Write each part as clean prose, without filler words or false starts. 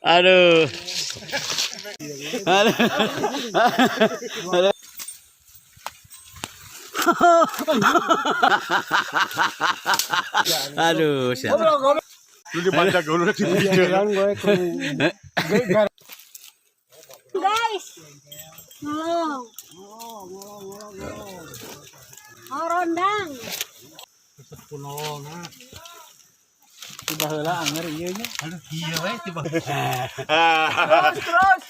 Aduh. Aduh. Aduh. Aduh, siap. Lu dibaca dulu di video. Guys. Ngolong. Oh, rondang. Tiba heula anger ieu nya. Aduh, iya we tiba. Terus, terus.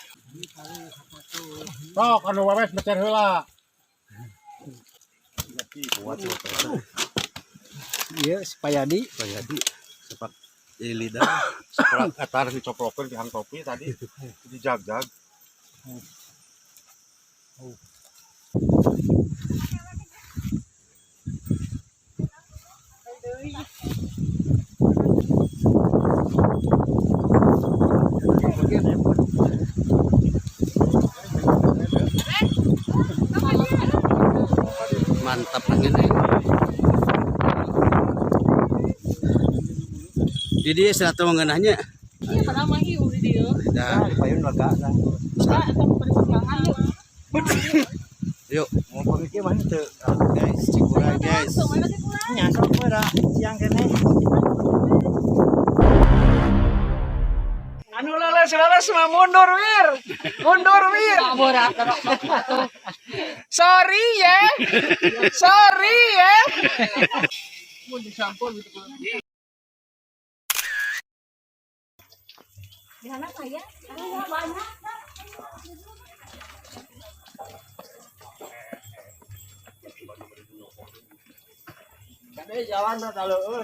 Sok anu wewes mecer heula. Ieu si Payadi. Payadi sepak di lidah. Sekolah eta harus dicoplokeun di hang topi tadi. Dijagjag. Mantap ini. Jadi seratus mengenahnya. Iya, padahal mah ieu di dieu. Dah, Payun lega lah. Enggak, eta persidangan yuk. yuk Mau pamikir mana teu? Guys, Cikuray guys. Langsung mana sih pulang? Nya sok we da siang keneh. Anu leles-leles mah mundur wir. Mundur wir. Berat, atuh. Sorry ya. Sorry ya. Di sana saya. Iya, banyak. Kade jalan rada leueur.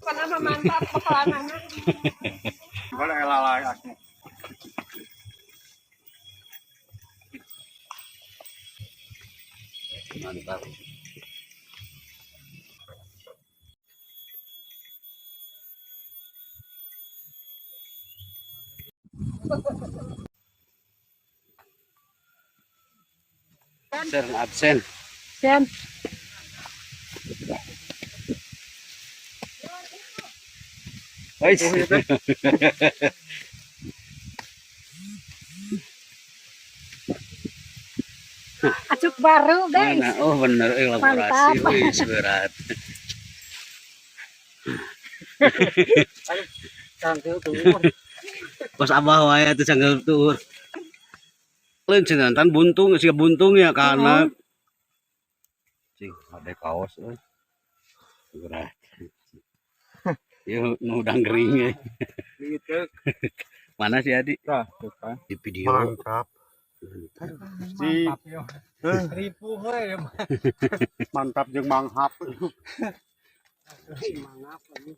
Karena mah mantap pekalanana. Gimana elalai asmu. Mantap. Absen, absen. Sen. Oi. Acuk baru, guys. Mana? Oh bener, elaborasi. Mantap. Wih, berat. Cangkeul tuh. Pas abah wae atuh cangkeul tuur. Lain cenah buntung, siga buntung ya karena cing ada kaos euy. Berat. Yuk, nu udang gering ya. Gitu. Mana sih Adi? Tah, tuh kan. Di video. Mantap. Si Ripuh we. mantap jeung manghap. Mangap lagi.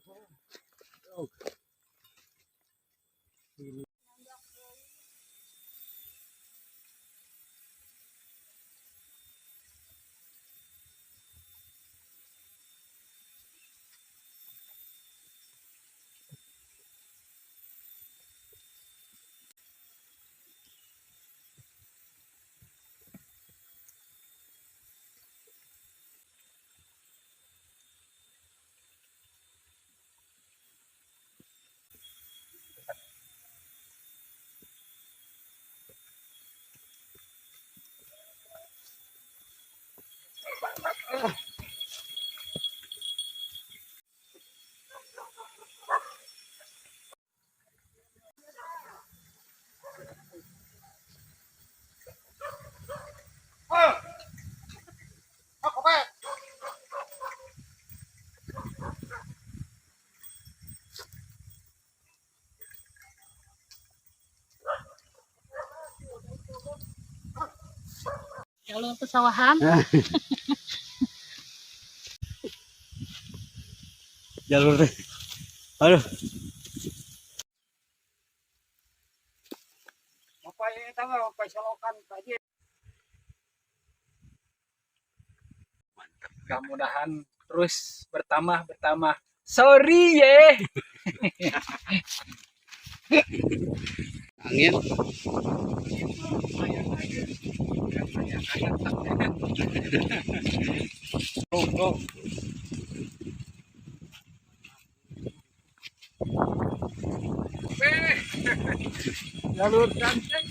Jalur pesawahan. Jalur teh. Aduh. Bapak eta mah bapak solokan tadi. Mudah-mudahan terus bertambah bertambah. Sorry ye. Angin. Jalur cantik.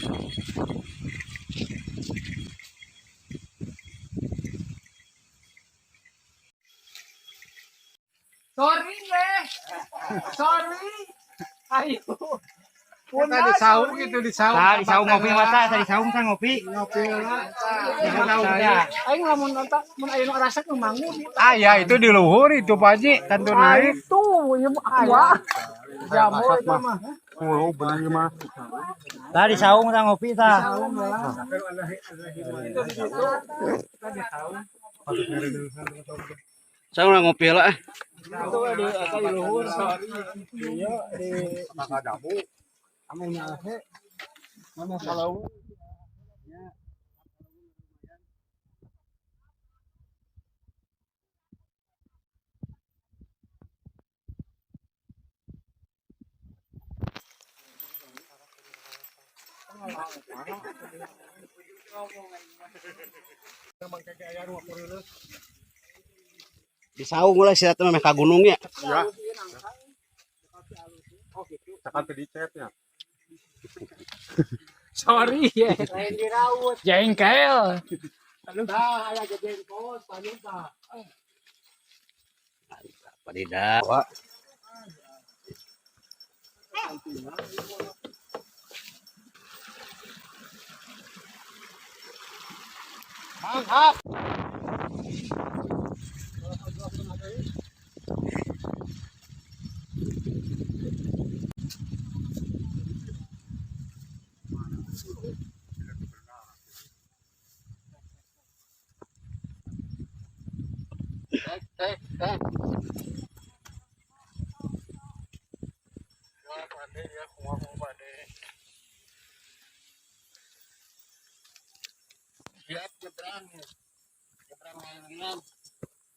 Sorry ye. Sorry. Ayo. Tadi saung gitu di saung. Tah, di saung ngopi mah tah, di saung tah ngopi. Ngopi lah. Aing lamun nonton mun aya nu arasak nu mangun. Ah ya itu di luhur itu Pak Haji, tentu naik. Itu ya aqua. Jamu itu mah. Oh, bener mah. Tah di saung tah ngopi tah. Saya udah ngopi lah. Itu di eta di luhur. Iya di Kalau Di saung lah sih meh ka gunung ya. Ya. Tekan di chatnya. Sorry ye. Lain diraut. Jengkel. Tah aya jengkol panyun tah. Padida. Wah. Mantap.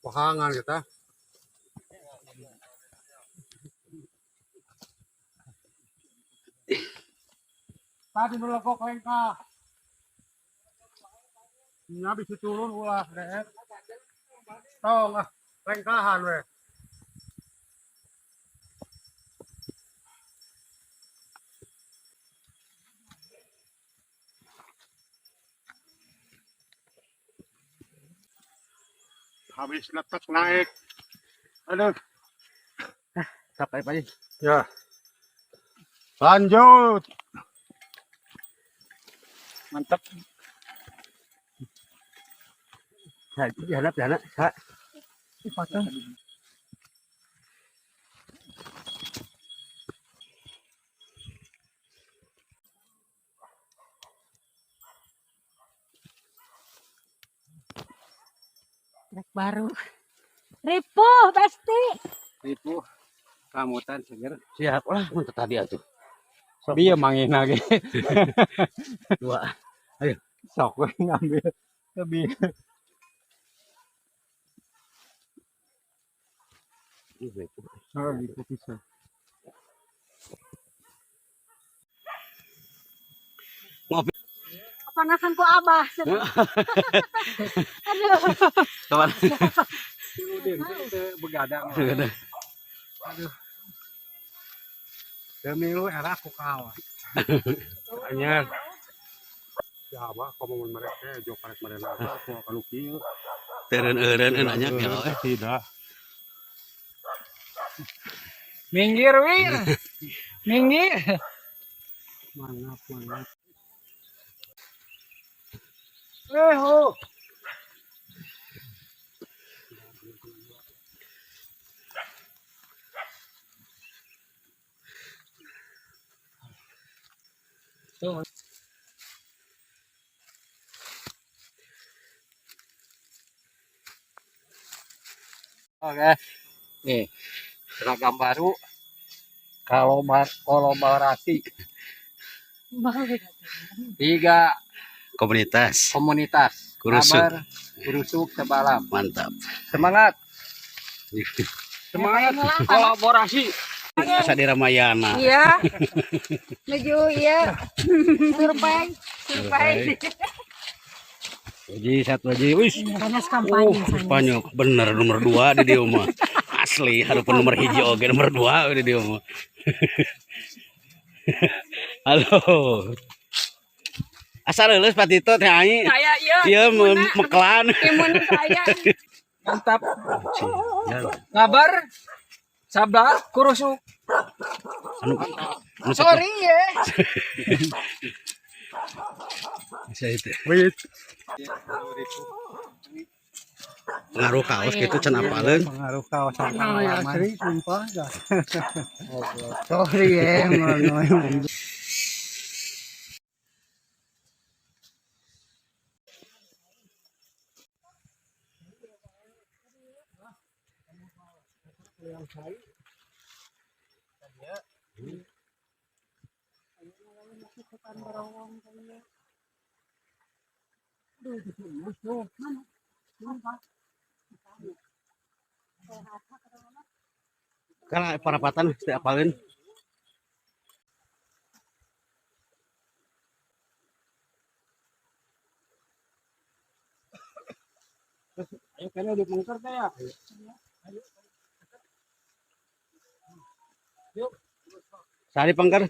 Pahangan kita. Tadi nu legok lengkah. Nya bisa turun ulah deh. Tong ah, lengkahan we. Habis letak naik. Aduh. Sampai Pak Haji. Ya. Lanjut. Mantap. Nah, dihadap dihadap. Ha. Potong. Trek baru. Ripuh pasti. Ripuh rambutan seger. Siap lah mun tadi atuh. Dia mangin lagi. Dua. Sok we ngambil. Lebih. Oh, gitu bisa. Ngopi. Kepanasan ku abah. Aduh. Kawan. Begadang. Aduh. Demi lu era aku kalah. Anyar. Ya, abah kamu mereka jo karek mereka apa aku akan kieu. Teureun-eureun anya ya. Tidak. Minggir wir. Minggir. Mantap, mantap. Eh ho. Oke. Nih, seragam baru. Kalau kolaborasi tiga Komunitas. komunitas. Kurusuk. Kabar Kurusuk Sebalam. Mantap. Semangat. Semangat kolaborasi. Asa di Ramayana. Iya. Menuju iya. Survei, survei. Waji satu aja, wis. Sanes kampanye. Kampanye bener nomor 2 di dieu mah. Asli hareupeun nomor 1 oge nomor 2 di dieu mah. Halo. Asa leuleus Pak Tito teh ai. Saya iya. Ieu meklan. Imun saya. Mantap. Ya, Ngabar. Sabda kurusuk. Anu, anu Sorry ya. Bisa itu. Wait. Pengaruh kaos gitu can apaleun. Pengaruh kaos pengalaman. Sumpah dah. Sorry ya, ngono. Kalau parapatan teu apaleun. Ayo kene di pengker teh ya. Sari pengker.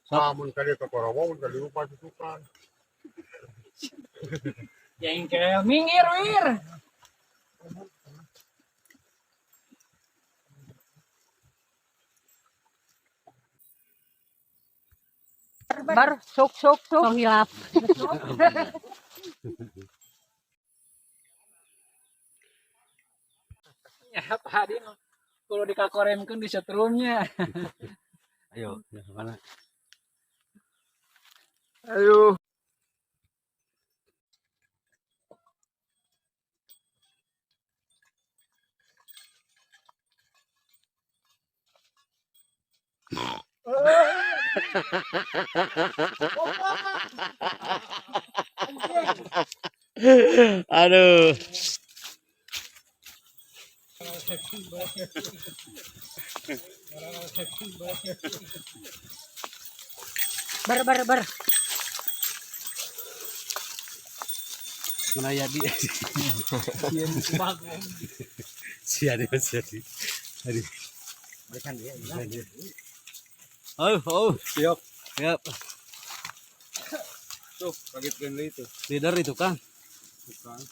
Samun kali ke Korowo, mun kali lupa susukan. Jengkel minggir wir. Bar sok sok sok. Tong hilap. Ya Pak Hadi kalau dikakoremkeun di setrumnya. Ayo, mana? Ayo. Aduh. Bar bar bar. Mana jadi? Si ada si ada. Oh, oh, Siap. siap. Tuh, kaget friendly itu. Leader itu kan? Bukan.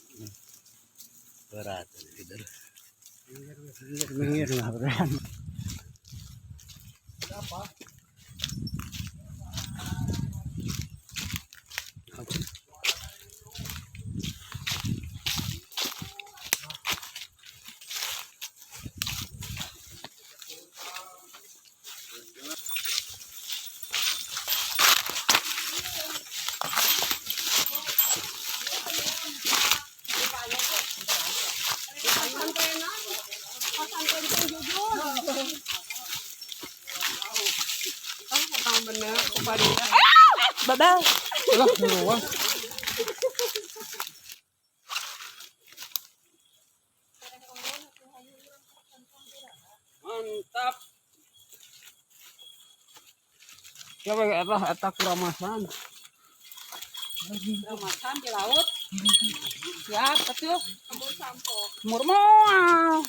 Berat leader. Minggir lah, beneran. Babal. Lah, luas. Mantap. Siapa eta eta kuramasan. Makan di laut. Siap, betul. Murmur.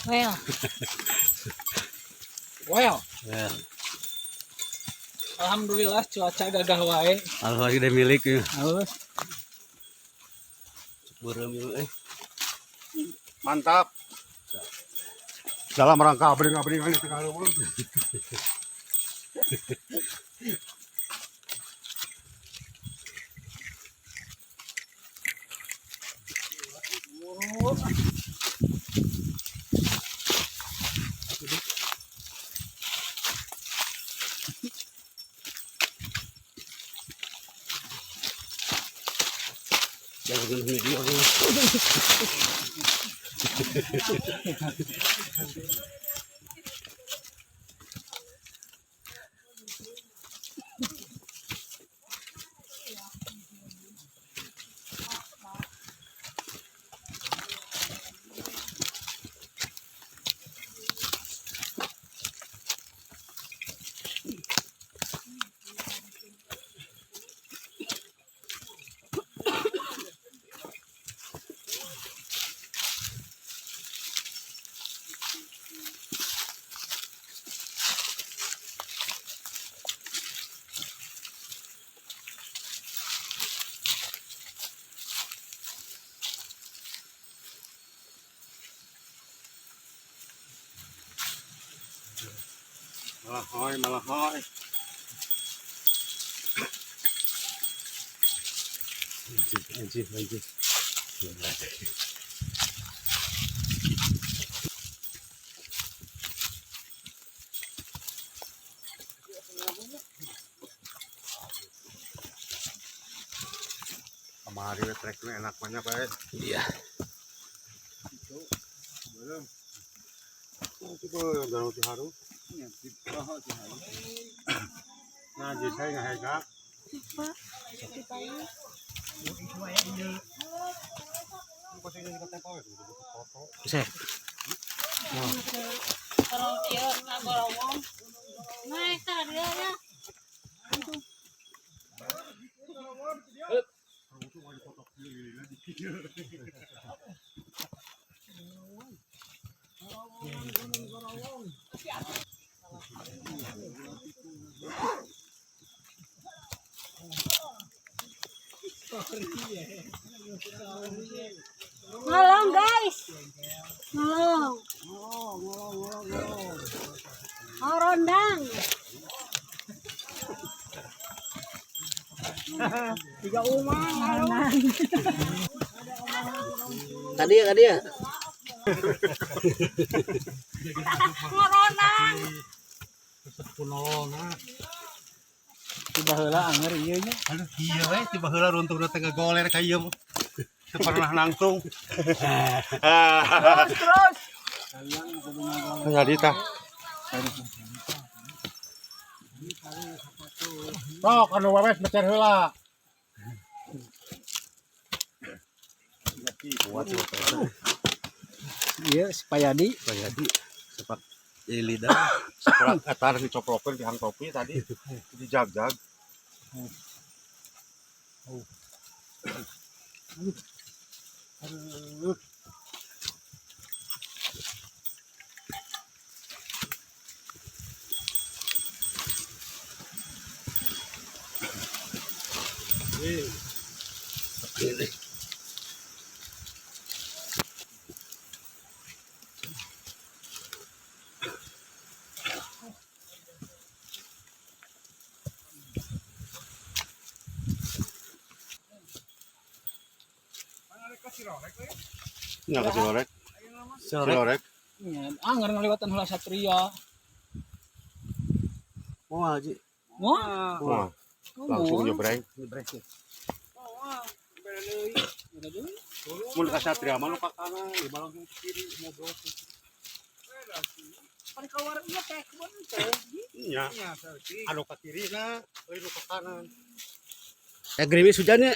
Well, Well, Ya, alhamdulillah cuaca gagah wae. alhamdulillah udah milik ya. Halus. Beureum ieu eh. Mantap. Dalam rangka abring-abringan itu kalau belum. Jangan video ini. Malah hoi, malah hoi. Anjir, anjir, anjir. Kemari we treknya enak banyak pak. Iya. Belum. Itu ke Danau Ciharu. Nah, jadi saya nggak hegak. Bisa. Naik tah dia ya. Ngalong guys. Ngalong. Oh, rondang. Tiga umang ngalong. Tadi ya, tadi ya. Ngerondang. Tiba heula anger ieu nya. Aduh, iya we, tiba heula runtuhna teh ngagoler ka ieu mah. Teu pernah nangtung. Terus terus. Jadi tah. Sok anu wewes mecer heula. Iya, si Payadi. Payadi sepak jadi lidah. Setelah eta dicoplokeun di hang topi tadi dijag-jag. Aduh. Ini. Nya ka Cilorek. Sore. Cilorek. Nya, anger ngaliwatan heula Satria. Mau haji. Wah, Wah, langsung nyebrang. Mun ka Satria mah nu ka kanan, ieu mah langsung ke kiri ngobrol. Pan keluar ieu teh kebun teh. Nya. Anu ka kiri na, euy nu ka kanan. Ya gerimis hujannya.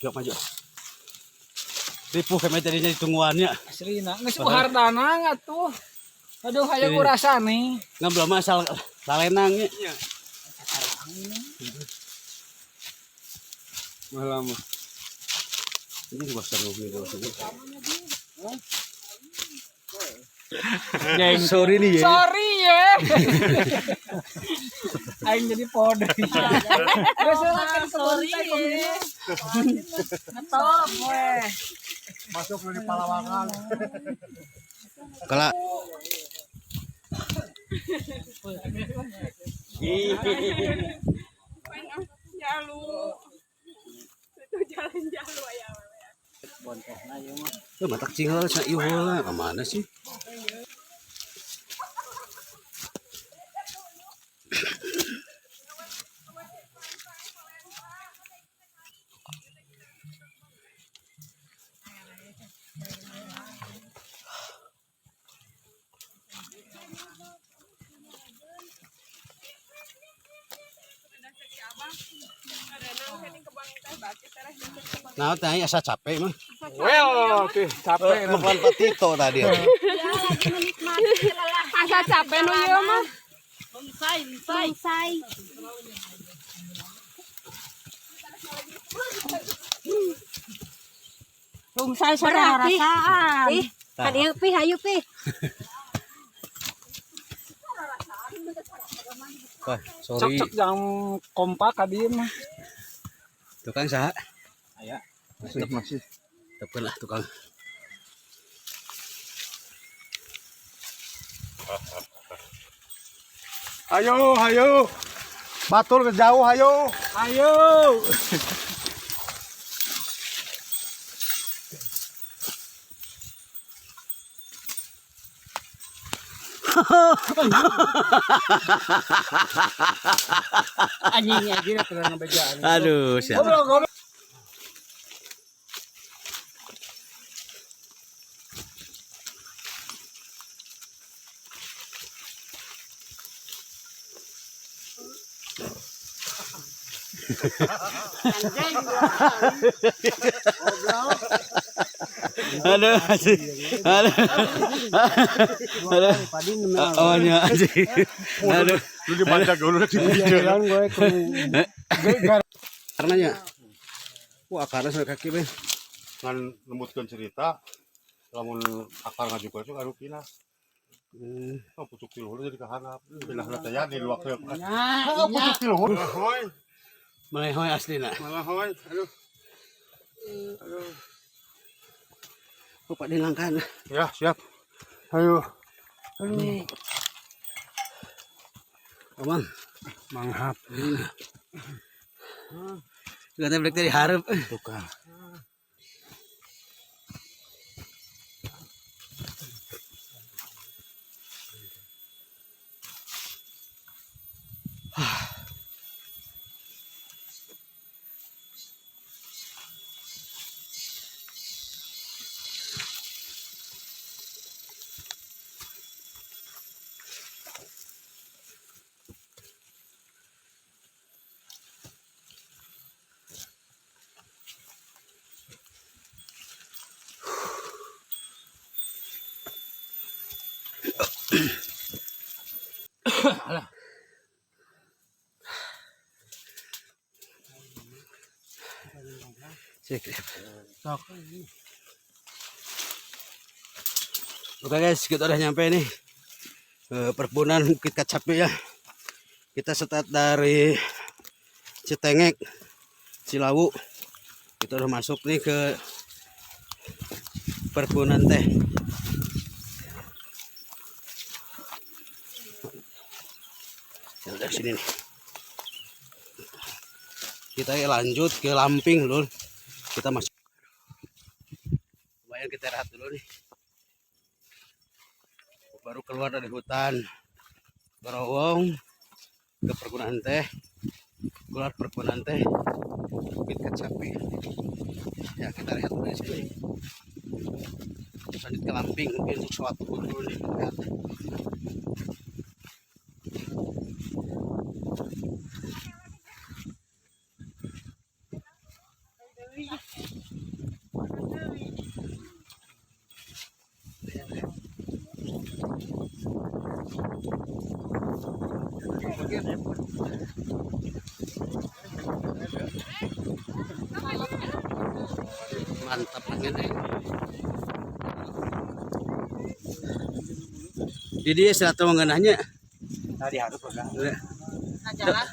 Yuk maju. Ripuh kami tadinya ditungguannya. Asrina geus uhardana atuh. Aduh hayang urasane. Nggak belum asal lalenangnya. Malam. Ini gua seru nih gua seru. Sorry nih ya. Sorry ya. Aing jadi pode. Geus lah kan Sorry ya. Ngetop weh. Masuk dari Palawangan. Kalau Jalu. Itu jalan jalu ya. Eh, matak cing heula cenah ieu heula. Ka mana sih? Nah, tanya asa capek mah. Well, tuh capek. Makan patito tadi. Ya, lagi menikmati lelah. Asa capek nu ieu mah. Bonsai, bonsai. Bonsai Berarti- rasaan. Ih, kan ieu pi hayu pi. Wah, sorry. Cok-cok jam kompak ka dieu mah. Tukang saha? Aya. Masih masih. Tepen lah tukang. Ayo, ayo. Batur ke jauh, ayo. Ayo. Anjing aja lah tukang ngebejaan. Aduh, siap. Goblok, goblok. Aduh, anjing. Aduh. Aduh. Oh, nya anjing. Aduh. Lu dibaca dulu Jalan gue ke Karenanya. Wah, akarnya sampai kaki, Ben. Ngan nembutkeun cerita lamun akar ngajukeun itu anu pindah. Oh, pucuk ti luhur jadi kahanap. Pindah teh ya di luak teh. Oh, pucuk ti luhur. Malahoy, Melehoy asli nah. malahoy. Aduh. Aduh. Oh, Pak dilangkan. Ya, siap. Ayo. Aduh. Oh, Bang. Manghap. Katanya break dari harap. Tukang. Cek. Oke guys, kita udah nyampe nih ke perkebunan Bukit Kacapi ya. Kita start dari Citengek, Cilawu. Kita udah masuk nih ke perkebunan teh. Ya udah sini nih. Kita lanjut ke Lamping lur. Kita masuk. Lumayan kita rehat dulu nih. Baru keluar dari hutan Berowong ke perkebunan teh. Keluar perkebunan teh Bukit Kacapi. Ya, kita lihat dari sini. Lanjut ke Lamping mungkin untuk suatu dulu nih kita lihat. Mantap banget nih. Jadi dia istirahat mengenahnya. Tadi harus pegang.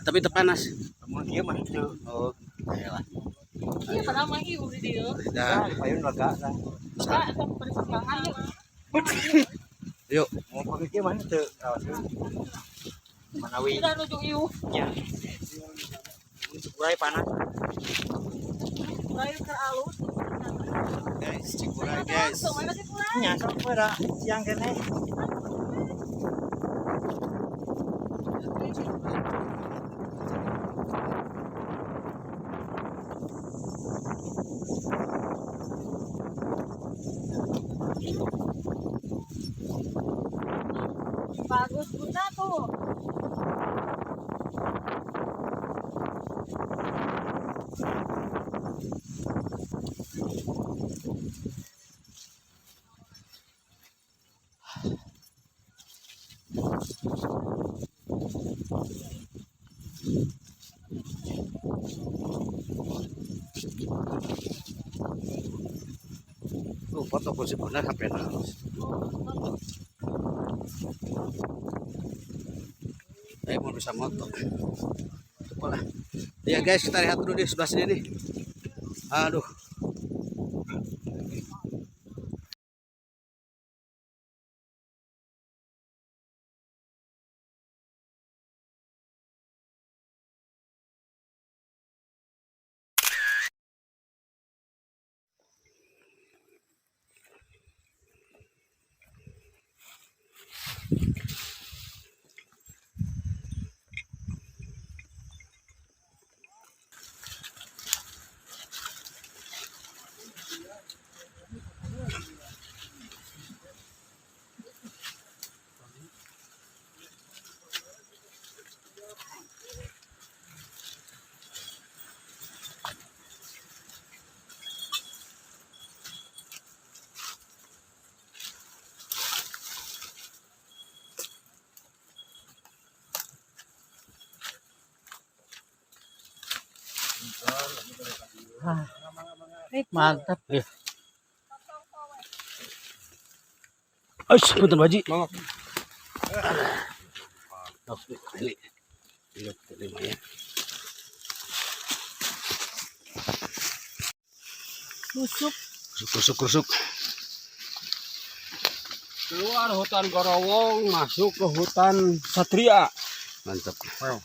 Tapi terpanas. Mun kieu mah henteu. Oh, lah. Iya, padahal mah ieu di dieu. Dah. Payun lega lah. Yuk. Mau pakai kieu mah henteu. Manawi. Udah nuju ieu. Nya. Kurai panas. Kurai keur alus. Guys, Cikuray guys. Nya sok pada siang keneh. Bagus bunda tuh. Tuh foto kursi benar HP halus. Saya mau bisa moto. Lah. Ya guys, kita lihat dulu di sebelah sini nih. Aduh. Mantap. Iya. Aish, punten Haji. Ini. Ini lima ya. Busuk. Rusuk, rusuk. Keluar hutan Gorowong, masuk ke hutan Satria. Mantap. Wow.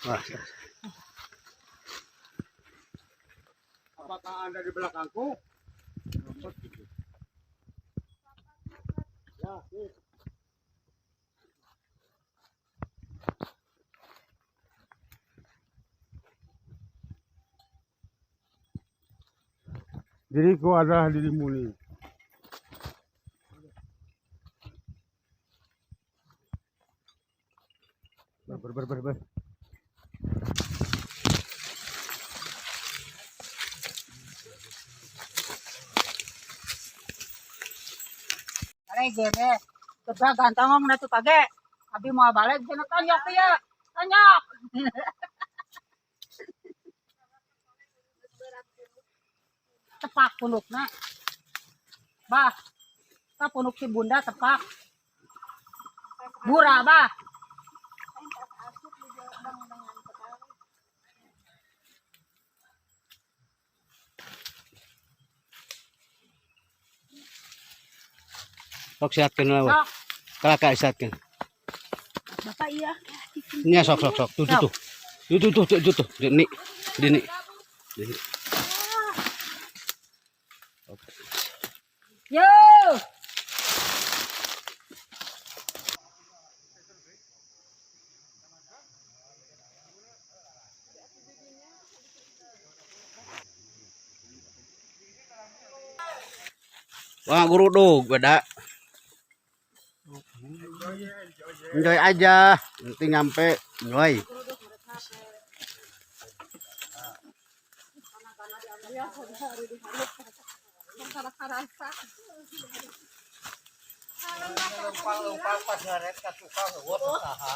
Wah. Apakah Anda di belakangku? Ya, diriku adalah dirimu nih. Ber ber ber ber. Balik gini. Terus gantong na tuh page. Abi mau balik cenah tanyok ya. Tanyok. Tepak punukna. Bah. Ta punuk si bunda tepak. Bura bah. Sok siatkeun lah. Sok. Kalaka siatkeun. Bapak iya. Nya sok sok sok. Tuh tuh tuh. Tuh tuh tuh tuh tuh tuh. Dini. Dini. Dini. Yo. Wah, gurudug beda. Enjoy aja, nanti nyampe enjoy. Lumpang-lumpang pas ngaret ka tukang eueuh saha.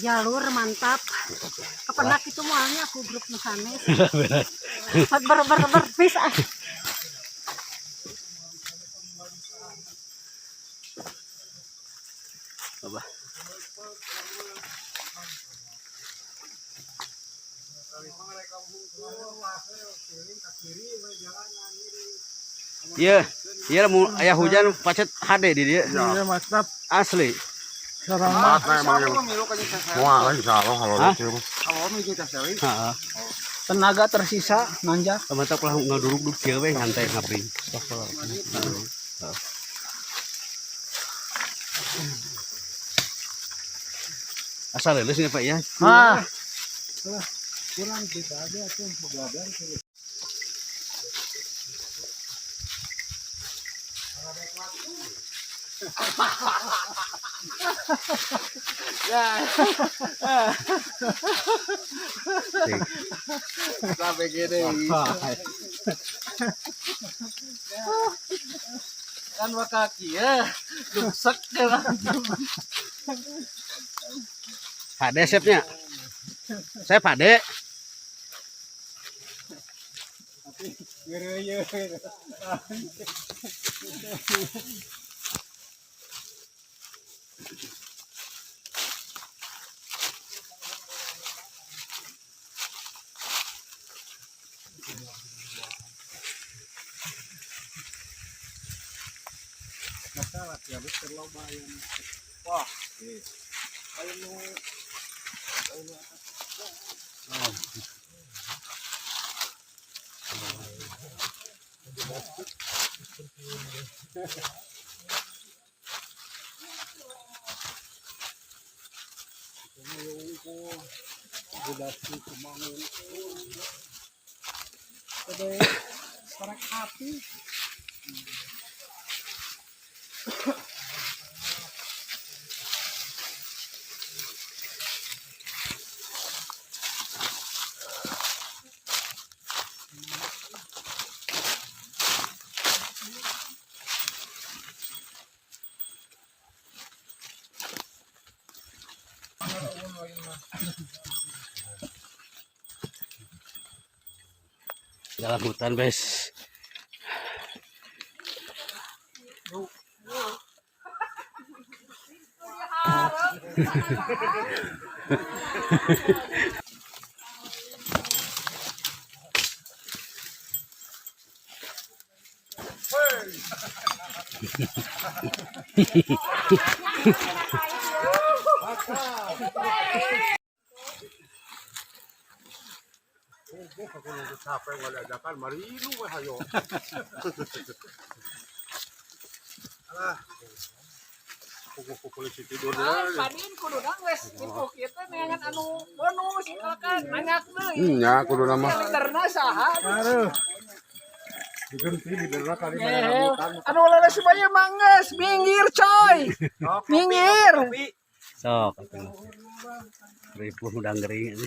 Jalur mantap. Kepenak itu mualnya aku grup nusanes. Ber ber ber pis ah. Apa? Iya, iya mun aya hujan pacet hade di dia. Iya, mantap. Asli. Tempatnya emang yang Wah, insyaallah kalau Hah? itu. Heeh. Tenaga tersisa nanjak. Mantap lah ngaduruk-duruk kieu we nyantai ngapring. Asal leuleus nya Pak ya. Ah. Kurang kita aja tuh belajar. Sampai gini. Kan wakaki ya, rusak ya. Hade sefnya. Saya Hade. Dalam hutan, guys. Mun capek nggak diajakan, marilu we hayo. Alah. Pukul polisi tidur Ah, dia. Padin kudu dang wes info kieu teh neangan anu bonus misalkan nanyak deui. Nya kudu nama. Leaderna saha? Aduh. Diganti leaderna kali mana rambutan. Anu leles supaya mangges, minggir coy. Minggir. Sok atuh. Ripuh udah ngering ini.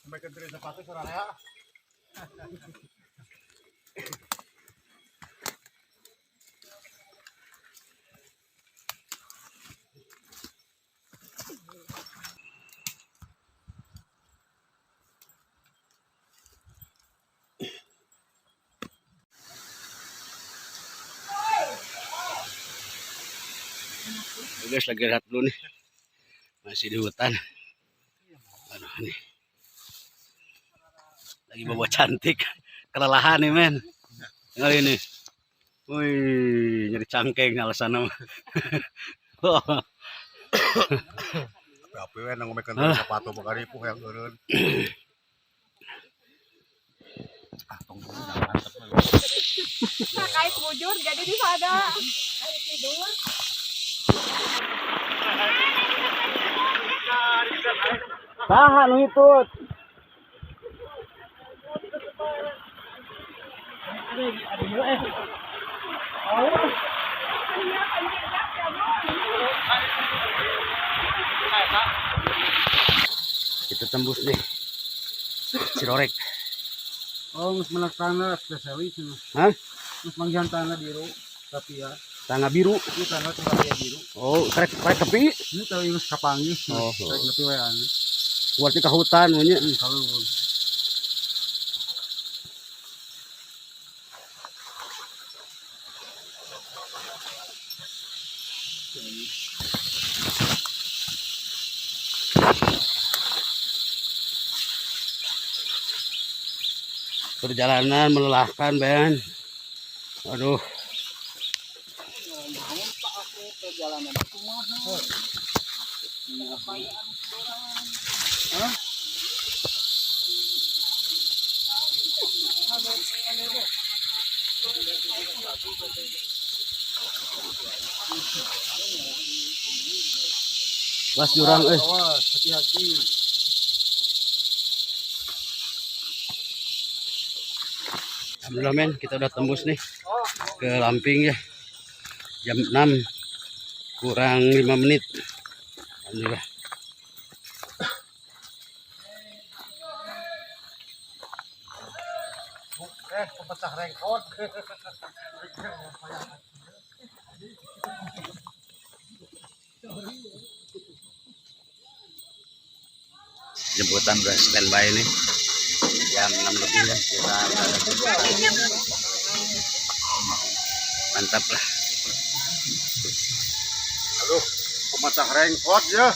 Sampai kenteri sepatu sararea. Oke, guys, lagi rehat dulu nih. Masih di hutan. Aduh nih. Lagi bawa cantik. Kelelahan nih, men. Kali ini. Wih, nyari cangkeng alasan mah. Api we nang ngomongkeun sepatu bakal ripuh yang eureun. Ah, tong dulu dah mantep. Kait bujur jadi di sana. Kait tidur. Tahan ngikut. Kita tembus nih. Cirorek. Oh, geus menak tanah spesialis cenah. Hah? Geus manggihan tanah biru tapi ya. Tangga biru. Ieu tanah teh biru. Oh, trek trek tepi. Ini tahu geus kapanggih. Oh. Rek nepi we anu. Berarti ke hutan nya. Kalau Perjalanan melelahkan, Ben. Aduh. Was jurang eh. Awas, hati-hati. Alhamdulillah men, kita udah tembus nih ke Lamping ya. Jam 6 kurang 5 menit. Alhamdulillah. Pecah rengkot. Jemputan udah standby nih. Jam 6 lebih ya kita udah ada jemputan. Mantap lah. Aduh, pemecah rengkot ya.